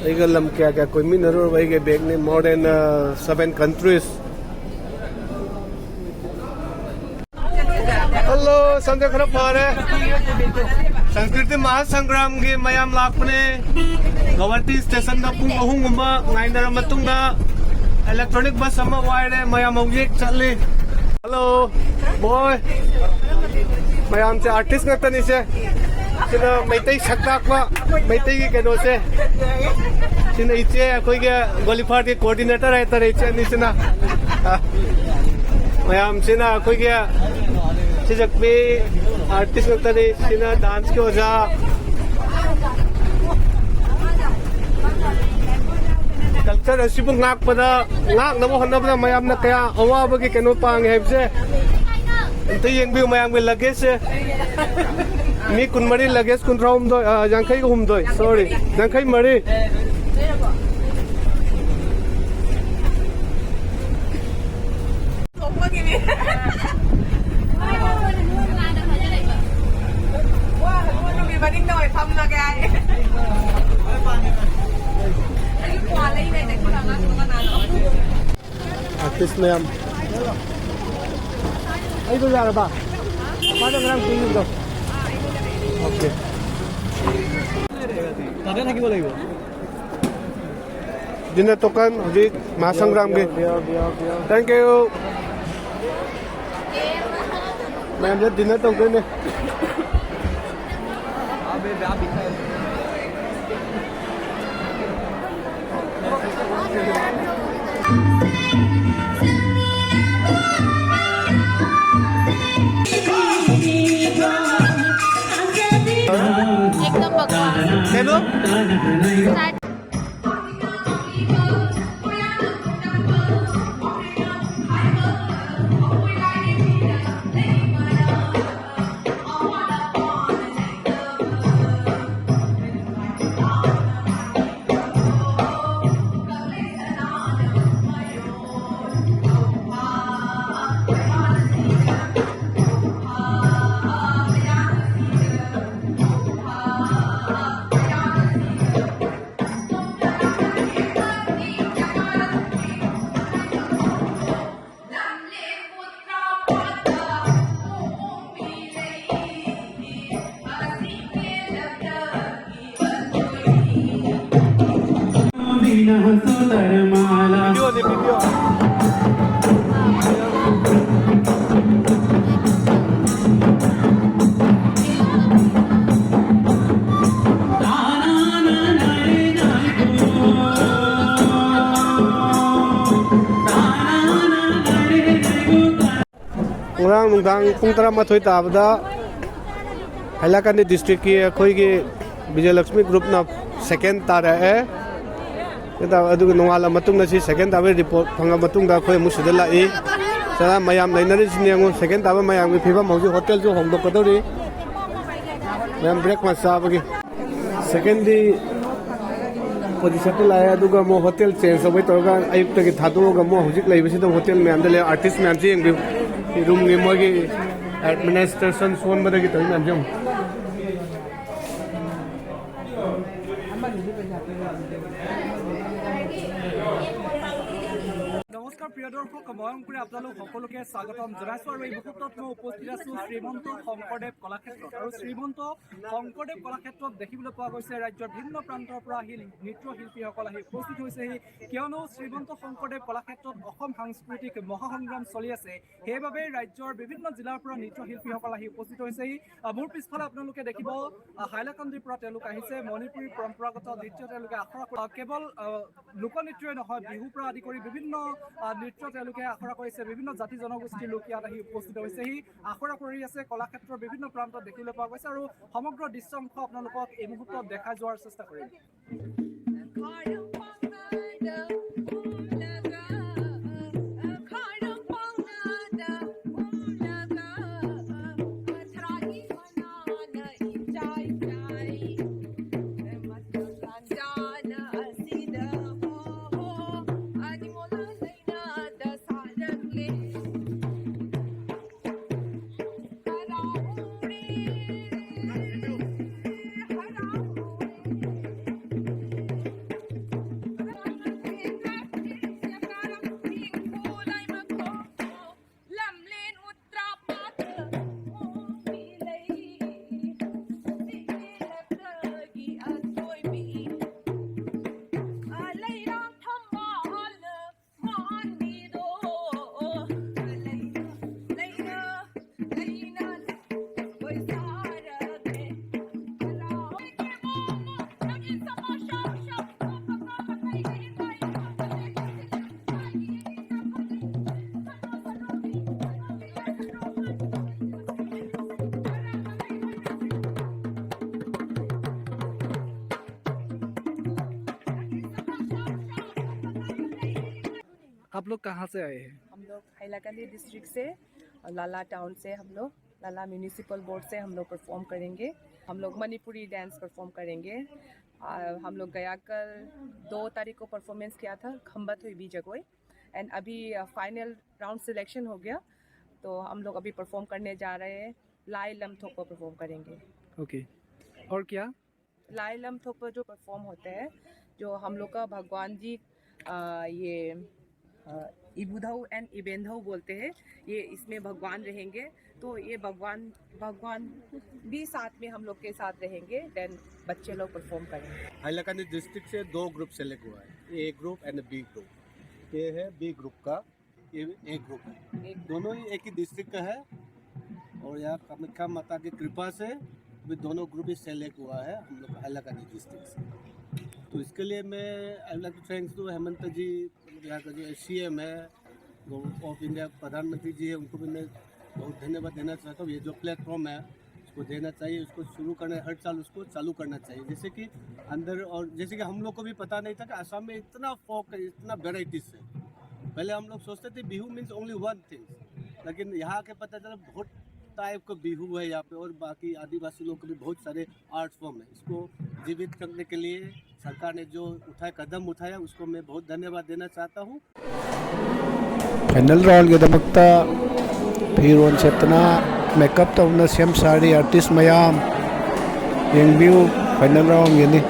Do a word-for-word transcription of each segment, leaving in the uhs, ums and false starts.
ꯑꯩꯒ ꯂꯝ ꯀꯌꯥ ꯀꯌꯥ ꯀꯣꯏꯃꯤꯟꯅꯔꯨꯔꯕ ꯑꯩꯒꯤ ꯕꯦꯒꯅꯤ, more than, uh, seven countries. Hello, ꯁꯟꯗꯦ ꯈꯔ ꯐꯔꯦ꯫ ꯁꯪꯁꯀ꯭ꯔꯤꯇꯤ ꯃꯍꯥꯁꯪꯒ꯭ꯔꯥꯝꯒꯤ ꯃꯌꯥꯝ ꯂꯥꯛꯄꯅꯦ꯫ ꯒꯧꯍꯥꯇꯤ ꯁ꯭ꯇꯦꯁꯟꯗ ꯄꯨꯡ ꯑꯍꯨꯝꯒꯨꯝꯕ ꯉꯥꯏꯅꯔ ꯃꯇꯨꯡꯗ electronic bus ꯑꯃ ꯋꯥꯏꯔꯦ꯫ ꯃꯌꯥꯝ ꯍꯧꯖꯤꯛ ꯆꯠꯂꯤ꯫ ꯍꯜꯂꯣ, ꯕꯣꯏ꯫ ꯃꯌꯥꯝꯁꯦ artist ꯉꯥꯛꯇꯅꯤꯁꯦ꯫ ꯁꯤꯅ ꯃꯩꯇꯩ ꯁꯛ ꯇꯥꯛꯄ, ꯃꯩꯇꯩꯒꯤ ꯀꯩꯅꯣꯁꯦ꯫ ꯁꯤꯅ ꯏꯆꯦ ꯑꯩꯈꯣꯏꯒꯤ ꯒꯣꯂꯤꯐꯥꯔꯒꯤ coordinator ꯍꯥꯏꯇꯥꯔꯦ, ꯏꯆꯦ ꯑꯅꯤꯁꯤꯅ꯫ ꯑ, ꯃꯌꯥꯝꯁꯤꯅ ꯑꯩꯈꯣꯏꯒꯤ ꯁꯤꯖꯛꯄꯤ artist ꯉꯥꯛꯇꯅꯤ꯫ ꯁꯤꯅ danceꯀꯤ ꯑꯣꯖꯥ꯫ Culture ꯑꯁꯤꯕꯨ ꯉꯥꯛꯄꯗ, ꯉꯥꯛꯅꯕ ꯍꯣꯠꯅꯕꯗ ꯃꯌꯥꯝꯅ ꯀꯌꯥ ꯑꯋꯥꯕꯒꯤ ꯀꯩꯅꯣ ꯄꯥꯡꯉꯦ ꯍꯥꯏꯕꯁꯦ ꯑꯝꯇ ꯌꯦꯡꯕꯤꯌꯨ꯫ ꯃꯌꯥꯝꯒꯤ luggageꯁꯦ, ꯃꯤ ꯀꯨꯟꯃꯔꯤ, luggage ꯀꯨꯟꯊ꯭ꯔꯥ ꯍꯨꯝꯗꯣꯏ, ꯑ, ꯌꯥꯡꯈꯩꯒ ꯍꯨꯝꯗꯣꯏ, sorry, ꯌꯥꯡꯈꯩ ꯃꯔꯤ꯫ ꯊꯣꯛꯄꯒꯤꯅꯤ꯫ ꯋꯥ, ꯅꯨꯃꯤꯠ ꯃꯅꯤꯡꯗ ꯑꯣꯏ ꯐꯝꯂꯒꯦ ꯍꯥꯏ꯫ ꯑꯩꯁꯨ ꯀ꯭ꯋꯥ ꯂꯩꯔꯦ, ꯀꯅꯥꯅꯣ? Artist ꯃꯌꯥꯝ꯫ ꯑꯩꯗꯣ ꯌꯥꯔꯕ? ꯃꯥꯅ ꯉꯔꯥꯡ ꯄꯤꯈꯤꯕꯗꯣ꯫ Okay꯫ ꯇꯥꯗꯦ, ꯊꯥꯒꯤ ꯋꯥ ꯂꯩꯕ꯭ꯔꯣ? Dinner token ꯍꯧꯖꯤꯛ ꯃꯍꯥꯁꯪꯒ꯭ꯔꯥꯝꯒꯤ꯫ Thank you꯫ ꯃꯌꯥꯝꯁꯦ dinner ꯇꯧꯗꯣꯏꯅꯦ꯫ एकदम बकवास। चलो। ꯉꯔꯥꯡ ꯅꯨꯡꯗꯥꯡ ꯄꯨꯡ ꯇꯔꯥꯃꯥꯊꯣꯏ ꯇꯥꯕꯗ ꯍꯥꯏꯂꯥꯀꯥꯟꯗꯤ ꯗꯤꯁꯇ꯭ꯔꯤꯛꯀꯤ ꯑꯩꯈꯣꯏꯒꯤ ꯕꯤꯖꯌꯂꯛꯁꯃꯤ ꯒ꯭ꯔꯨꯞꯅ ꯁꯦꯀꯦꯟ ꯇꯥꯔꯛꯑꯦ꯫ ꯑꯗꯨꯒ ꯅꯣꯡꯉꯥꯜꯂ ꯃꯇꯨꯡꯗ ꯁꯤ ꯁꯦꯀꯦꯟ ꯇꯥꯕꯒꯤ ꯔꯤꯄꯣꯔꯠ ꯐꯪꯉ ꯃꯇꯨꯡꯗ ꯑꯩꯈꯣꯏ ꯑꯃꯨꯛ ꯁꯤꯗ ꯂꯥꯛꯏ꯫ ꯁꯤꯗ ꯃꯌꯥꯝ ꯂꯩꯅꯔꯤꯁꯤꯅꯦ ꯌꯦꯡꯉꯨ, ꯁꯦꯀꯦꯟ ꯇꯥꯕ ꯃꯌꯥꯝꯒꯤ ꯐꯤꯕꯝ ꯍꯧꯖꯤꯛ ꯍꯣꯇꯦꯜꯁꯨ ꯍꯣꯡꯗꯣꯛꯀꯗꯧꯔꯤ꯫ ꯃꯌꯥꯝ ꯕ꯭ꯔꯦꯛꯐꯥꯁ ꯆꯥꯕꯒꯤ꯫ ꯁꯦꯀꯦꯟꯗꯤ ꯄꯣꯖꯤꯁꯟꯗ ꯂꯥꯛꯑꯦ, ꯑꯗꯨꯒ ꯑꯃꯨꯛ ꯍꯣꯇꯦꯜ ꯆꯦꯟꯖ ꯇꯧꯕꯩ ꯇꯧꯔꯒ ꯑꯌꯨꯛꯇꯒꯤ ꯊꯥꯗꯣꯛꯑꯒ ꯑꯃꯨꯛ ꯍꯧꯖꯤꯛ ꯂꯩꯕꯁꯤꯗ ꯍꯣꯇꯦꯜ ꯃꯌꯥꯝꯗ ꯂꯩ, ꯑꯥꯔꯇꯤꯁ ꯃꯌꯥꯝꯁꯤ ꯌꯦꯡꯕꯤꯌꯨ꯫ ꯔꯨꯝꯒꯤ ꯃꯣꯏꯒꯤ ꯑꯦꯗꯃꯤꯅꯤꯁꯇ꯭ꯔꯦꯁꯟ ꯁꯣꯟꯕꯗꯒꯤ ꯇꯧꯔꯤ ꯃꯌꯥꯝꯁꯦ ꯌꯦꯡꯉꯨ꯫ নমস্কাৰ প্ৰিয় দৰ্শক, মই অংকুৰে আপোনালোক সকলোকে স্বাগতম জনাইছো আৰু এই মুহূৰ্তত মই উপস্থিত আছো শ্ৰীমন্ত শংকৰদেৱ কলাক্ষেত্ৰত। আৰু শ্ৰীমন্ত শংকৰদেৱ কলাক্ষেত্ৰত দেখিবলৈ পোৱা গৈছে ৰাজ্যৰ ভিন্ন প্ৰান্তৰ পৰা আহি নৃত্য শিল্পীসকল আহি উপস্থিত হৈছেহি, কিয়নো শ্ৰীমন্ত শংকৰদেৱ কলাক্ষেত্ৰত অসম সাংস্কৃতিক মহাসংগ্ৰাম চলি আছে। সেইবাবে ৰাজ্যৰ বিভিন্ন জিলাৰ পৰা নৃত্য শিল্পীসকল আহি উপস্থিত হৈছেহি। আহ, মোৰ পিছফালে আপোনালোকে দেখিব, আহ, হাইলাকান্দিৰ পৰা তেওঁলোক আহিছে। মণিপুৰী পৰম্পৰাগত নৃত্য তেওঁলোকে আখৰা কৰি, আহ, কেৱল, আহ, লোকনৃত্যই নহয়, বিহুৰ পৰা আদি কৰি বিভিন্ন, আহ, নৃত্য তেওঁলোকে আখৰা কৰিছে। বিভিন্ন জাতি জনগোষ্ঠীৰ লোক ইয়াত আহি উপস্থিত হৈছেহি, আখৰা কৰি আছে। কলাক্ষেত্ৰৰ বিভিন্ন প্ৰান্তত দেখিবলৈ পোৱা গৈছে আৰু সমগ্ৰ দৃশ্যাংশ আপোনালোকক এই মুহূৰ্তত দেখাই যোৱাৰ চেষ্টা কৰিম। आप लोग कहाँ से आए हैं? हम लोग हैलाकंदी डिस्ट्रिक्ट से, लाला टाउन से हम लोग, लाला म्यूनिसिपल बोर्ड से हम लोग परफॉर्म करेंगे। हम लोग मणिपुरी डांस परफॉर्म करेंगे। आ, हम लोग गया कल दो तारीख को परफॉर्मेंस किया था, खम्बत हुई बी जगोई, एंड अभी फाइनल राउंड सिलेक्शन हो गया, तो हम लोग अभी परफॉर्म करने जा रहे हैं। लाई लम थोपो परफॉर्म करेंगे। ओके, और क्या? लाई लम थोपो जो परफॉर्म होते हैं, जो हम लोग का भगवान जी, आ, ये इबुधऊ एंड इबेंधऊ बोलते हैं। ये इसमें भगवान रहेंगे, तो ये भगवान भगवान भी साथ में हम लोग के साथ रहेंगे, देन बच्चे लोग परफॉर्म करेंगे। हैलाकंदी डिस्ट्रिक्ट से दो ग्रुप सेलेक्ट हुआ है, ए ग्रुप एंड बी ग्रुप। ये है बी ग्रुप का, ये ए ग्रुप है। दोनों ही एक ही डिस्ट्रिक्ट का है और यहाँ कामाख्या माता की कृपा से भी दोनों ग्रुप ही सेलेक्ट हुआ है हम लोग हैलाकंदी डिस्ट्रिक्ट से। तो इसके लिए मैं I like to thanks to Hemant ji, यहाँ का जो सीएम है, गवर्नमेंट ऑफ इंडिया प्रधानमंत्री जी है, उनको भी मैं बहुत धन्यवाद देना चाहता हूँ। ये जो प्लेटफॉर्म है उसको देना चाहिए, उसको शुरू करना, हर साल उसको चालू करना चाहिए। जैसे कि अंदर और जैसे कि हम लोग को भी पता नहीं था कि आसाम में इतना फोक है, इतना वेराइटीज है। पहले हम लोग सोचते थे Bihu means only one things, लेकिन यहाँ के पता चला बहुत टाइप का बिहू है यहाँ पे, और बाकी आदिवासी लोग के भी बहुत सारे आर्ट फॉर्म है। इसको जीवित करने के लिए सरकार ने जो उठाया, कदम उठाया, उसको मैं बहुत धन्यवाद देना चाहता हूँ। ꯐꯥꯏꯅꯦꯜ ꯔꯥꯎꯟꯒꯤꯗꯃꯛꯇ ꯐꯤꯔꯣꯜ ꯁꯦꯠꯇꯅ ꯃꯦꯀꯞ ꯇꯧꯗꯨꯅ ꯁꯦꯝ ꯁꯥꯔꯤ ꯑꯥꯔꯇꯤꯁ ꯃꯌꯥꯝ꯫ ꯌꯦꯡꯕꯤꯌꯨ, ꯐꯥꯏꯅꯦꯜ ꯔꯥꯎꯟꯒꯤꯅꯤ꯫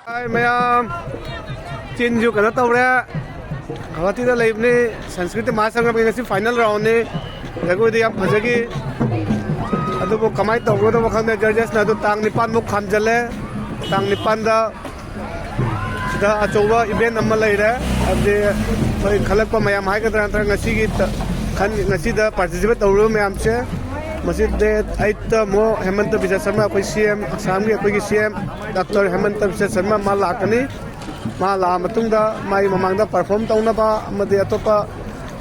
ꯍꯥꯏ ꯃꯌꯥꯝ, ꯆꯤꯟꯁꯨ ꯀꯩꯅꯣ ꯇꯧꯔꯦ, ꯒꯧꯍꯥꯇꯤꯗ ꯂꯩꯕꯅꯤ꯫ ꯁꯪꯁꯀ꯭ꯔꯤꯠ ꯃꯍꯥꯁꯪꯒꯝꯒꯤ ꯉꯁꯤ ꯐꯥꯏꯅꯦꯜ ꯔꯥꯎꯟꯅꯤ꯫ ꯖꯒꯣꯏꯗꯤ ꯌꯥꯝ ꯐꯖꯈꯤ꯫ ꯑꯗꯨꯕꯨ ꯀꯃꯥꯏꯅ ꯇꯧꯒꯗꯕ ꯈꯪꯗꯦ꯫ ꯖꯖꯦꯁꯅ ꯑꯗꯨ ꯇꯥꯡ ꯅꯤꯄꯥꯟꯃꯨꯛ ꯈꯥꯝꯖꯜꯂꯦ꯫ ꯇꯥꯡ ꯅꯤꯄꯥꯟꯗ ꯁꯤꯗ ꯑꯆꯧꯕ ꯏꯚꯦꯟ ꯑꯃ ꯂꯩꯔꯦ꯫ ꯍꯥꯏꯕꯗꯤ ꯑꯩꯈꯣꯏ ꯈꯜꯂꯛꯄ ꯃꯌꯥꯝ ꯍꯥꯏꯒꯗ꯭ꯔꯥ, ꯅꯠꯇ꯭ꯔꯒ ꯉꯁꯤꯒꯤ ꯇ-, ꯈꯟ-, ꯉꯁꯤꯗ ꯄꯥꯔꯇꯤꯁꯤꯄꯦꯠ ꯇꯧꯔꯤꯕ ꯃꯌꯥꯝꯁꯦ, ꯃꯁꯤ ꯗꯦꯠ ꯑꯩꯠꯇ ꯑꯃꯨꯛ ꯍꯦꯃꯟꯇ ꯕꯤꯖꯌ ꯁꯔꯃ, ꯑꯩꯈꯣꯏ ꯁꯤ ꯑꯦꯝ, ꯑꯁꯥꯝꯒꯤ ꯑꯩꯈꯣꯏꯒꯤ ꯁꯤ ꯑꯦꯝ ꯗꯥꯛꯇꯔ ꯍꯦꯃꯟꯇ ꯕꯤꯖꯌ ꯁꯔꯃ, ꯃꯥ ꯂꯥꯛꯀꯅꯤ꯫ ꯃꯥ ꯂꯥꯛꯑ ꯃꯇꯨꯡꯗ ꯃꯥꯒꯤ ꯃꯃꯥꯡꯗ ꯄꯔꯐꯣꯔꯝ ꯇꯧꯅꯕ ꯑꯃꯗꯤ ꯑꯇꯣꯞꯄ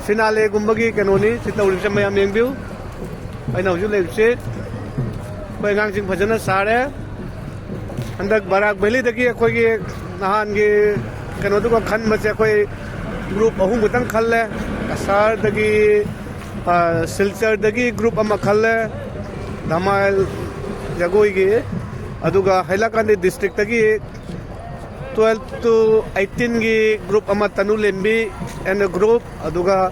ꯐꯤꯅꯥꯂꯦꯒꯨꯝꯕꯒꯤ ꯀꯩꯅꯣꯅꯤ ꯁꯤ ꯇꯧꯔꯤꯕꯁꯦ꯫ ꯃꯌꯥꯝ ꯌꯦꯡꯕꯤꯌꯨ꯫ ꯑꯩꯅ ꯍꯧꯖꯤꯛ ꯂꯩꯕꯁꯤ ꯑꯩꯈꯣꯏ ꯑꯉꯥꯡꯁꯤꯡ ꯐꯖꯅ ꯁꯥꯔꯦ꯫ ꯍꯟꯗꯛ ꯕꯔꯥꯛ ꯚꯦꯂꯤꯗꯒꯤ ꯑꯩꯈꯣꯏꯒꯤ ꯅꯍꯥꯟꯒꯤ ꯀꯩꯅꯣꯗꯨꯒ ꯈꯟꯕꯁꯦ ꯑꯩꯈꯣꯏ ꯒ꯭ꯔꯨꯞ ꯑꯍꯨꯝ ꯈꯛꯇꯪ ꯈꯜꯂꯦ꯫ ꯀꯁꯥꯔꯗꯒꯤ, ꯑ, ꯁꯤꯜꯆꯔꯗꯒꯤ ꯒ꯭ꯔꯨꯞ ꯑꯃ ꯈꯜꯂꯦ, ꯙꯃꯥꯏꯜ ꯖꯒꯣꯏꯒꯤ, ꯑꯗꯨꯒ ꯍꯩꯂꯥꯀꯥꯟꯗꯤ ꯗꯤꯁꯇ꯭ꯔꯤꯛꯇꯒꯤ twelve to eighteenꯒꯤ ꯒ꯭ꯔꯨꯞ ꯑꯃ, ꯇꯅꯨ ꯂꯦꯝꯕꯤ and group, ꯑꯗꯨꯒ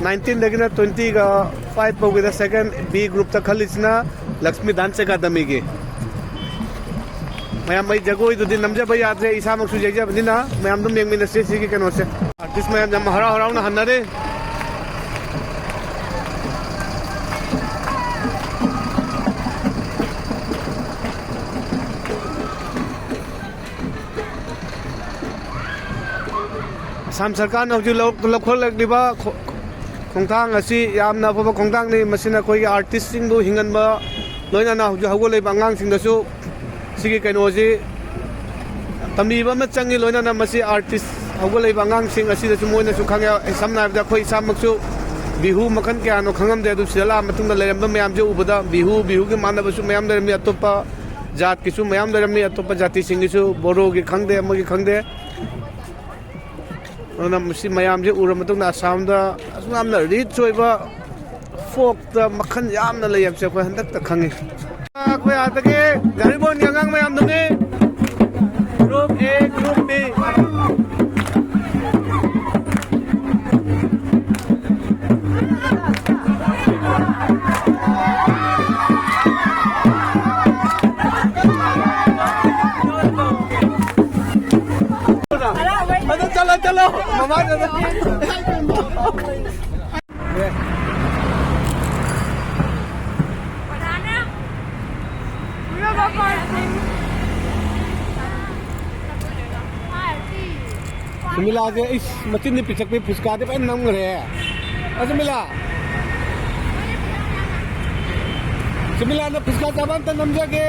nineteenꯗꯒꯤꯅ twentyꯒ five ꯐꯥꯎꯒꯤꯗ second B groupꯇ ꯈꯜꯂꯤꯁꯤꯅ ꯂꯛꯁꯃꯤ ꯗꯥꯟꯁ ꯑꯦꯀꯥꯗꯃꯤꯒꯤ꯫ ꯃꯌꯥꯝ, ꯑꯩ ꯖꯒꯣꯏꯗꯨꯗꯤ ꯅꯝꯖꯕ ꯌꯥꯗ꯭ꯔꯦ, ꯏꯁꯥꯃꯛꯁꯨ ꯌꯩꯖꯕꯅꯤꯅ꯫ ꯃꯌꯥꯝ ꯑꯗꯨꯝ ꯌꯦꯡꯃꯤꯟꯅꯁꯤ ꯁꯤꯒꯤ ꯀꯩꯅꯣꯁꯦ꯫ ꯑꯥꯔꯇꯤꯁ ꯃꯌꯥꯝ ꯌꯥꯝ ꯍꯔꯥꯎ ꯍꯔꯥꯎꯅ ꯍꯟꯅꯔꯦ꯫ ꯑꯁꯥꯝ ꯁꯔꯀꯥꯔꯅ ꯍꯧꯖꯤꯛ ꯂꯧ-, ꯂꯧꯈꯠꯂꯛꯂꯤꯕ ꯈꯣ-, ꯈꯣꯡꯊꯥꯡ ꯑꯁꯤ ꯌꯥꯝꯅ ꯑꯐꯕ ꯈꯣꯡꯊꯥꯡꯅꯤ꯫ ꯃꯁꯤꯅ ꯑꯩꯈꯣꯏꯒꯤ ꯑꯥꯔꯇꯤꯁꯁꯤꯡꯕꯨ ꯍꯤꯡꯍꯟꯕ, ꯂꯣꯏꯅꯅ ꯍꯧꯖꯤꯛ ꯍꯧꯒꯠꯂꯛꯏꯕ ꯑꯉꯥꯡꯁꯤꯡꯗꯁꯨ ꯁꯤꯒꯤ ꯀꯩꯅꯣꯁꯤ ꯇꯝꯕꯤꯕ ꯑꯃ ꯆꯪꯉꯤ꯫ ꯂꯣꯏꯅꯅ ꯃꯁꯤ ꯑꯥꯔꯇꯤꯁ ꯍꯧꯒꯠꯂꯛꯏꯕ ꯑꯉꯥꯡꯁꯤꯡ ꯑꯁꯤꯗꯁꯨ ꯃꯣꯏꯅꯁꯨ ꯈꯪꯉꯦ꯫ ꯑꯩ ꯁꯝꯅ ꯍꯥꯏꯔꯕꯗ ꯑꯩꯈꯣꯏ ꯏꯁꯥꯃꯛꯁꯨ ꯕꯤꯍꯨ ꯃꯈꯜ ꯀꯌꯥꯅꯣ ꯈꯪꯉꯝꯗꯦ, ꯑꯗꯨ ꯁꯤꯗ ꯂꯥꯛꯑ ꯃꯇꯨꯡꯗ ꯂꯩꯔꯝꯕ ꯃꯌꯥꯝꯁꯦ ꯎꯕꯗ ꯕꯤꯍꯨ, ꯕꯤꯍꯨꯒꯤ ꯃꯥꯟꯅꯕꯁꯨ ꯃꯌꯥꯝ ꯂꯩꯔꯝꯃꯤ, ꯑꯇꯣꯞꯄ ꯖꯥꯠꯀꯤꯁꯨ ꯃꯌꯥꯝ ꯂꯩꯔꯝꯃꯤ, ꯑꯇꯣꯞꯄ ꯖꯥꯇꯤꯁꯤꯡꯒꯤꯁꯨ, ꯕꯣꯔꯣꯒꯤ ꯈꯪꯗꯦ, ꯑꯃꯒꯤ ꯈꯪꯗꯦ꯫ ꯑꯗꯨꯅ ꯃꯁꯤ ꯃꯌꯥꯝꯁꯦ ꯎꯔ ꯃꯇꯨꯡꯗ ꯑꯁꯥꯝꯗ ꯑꯁꯨꯛ ꯌꯥꯝꯅ ꯔꯤꯆ ꯑꯣꯏꯕ ꯐꯣꯛꯇ ꯃꯈꯜ ꯌꯥꯝꯅ ꯂꯩ ꯍꯥꯏꯕꯁꯦ ꯑꯩꯈꯣꯏ ꯍꯟꯗꯛꯇ ꯈꯪꯉꯤ꯫ ꯑꯩꯈꯣꯏ ꯑꯥꯗꯒꯤ ꯒꯥꯔꯤꯕꯣꯟꯒꯤ ꯑꯉꯥꯡ ꯃꯌꯥꯝꯗꯨꯅꯤ꯫ Group A, Group B. ꯑꯗꯣ ꯆꯠꯂꯣ, ꯆꯠꯂꯣ꯫ ꯃꯃꯥꯏꯗꯨꯗ꯫ ꯁꯨꯃꯤꯂꯥꯁꯦ ꯏꯁ ꯃꯆꯤꯟꯗꯤ ꯄꯤꯊꯛꯄꯤ, ꯐꯨꯁꯀꯥꯗꯤ ꯐꯖꯅ ꯅꯝꯈ꯭ꯔꯦ꯫ ꯑ, ꯁꯨꯃꯤꯂꯥ꯫ ꯁꯨꯃꯤꯂꯥꯅ ꯐꯨꯁꯀꯥ ꯆꯥꯕ ꯑꯝꯇ ꯅꯝꯖꯒꯦ꯫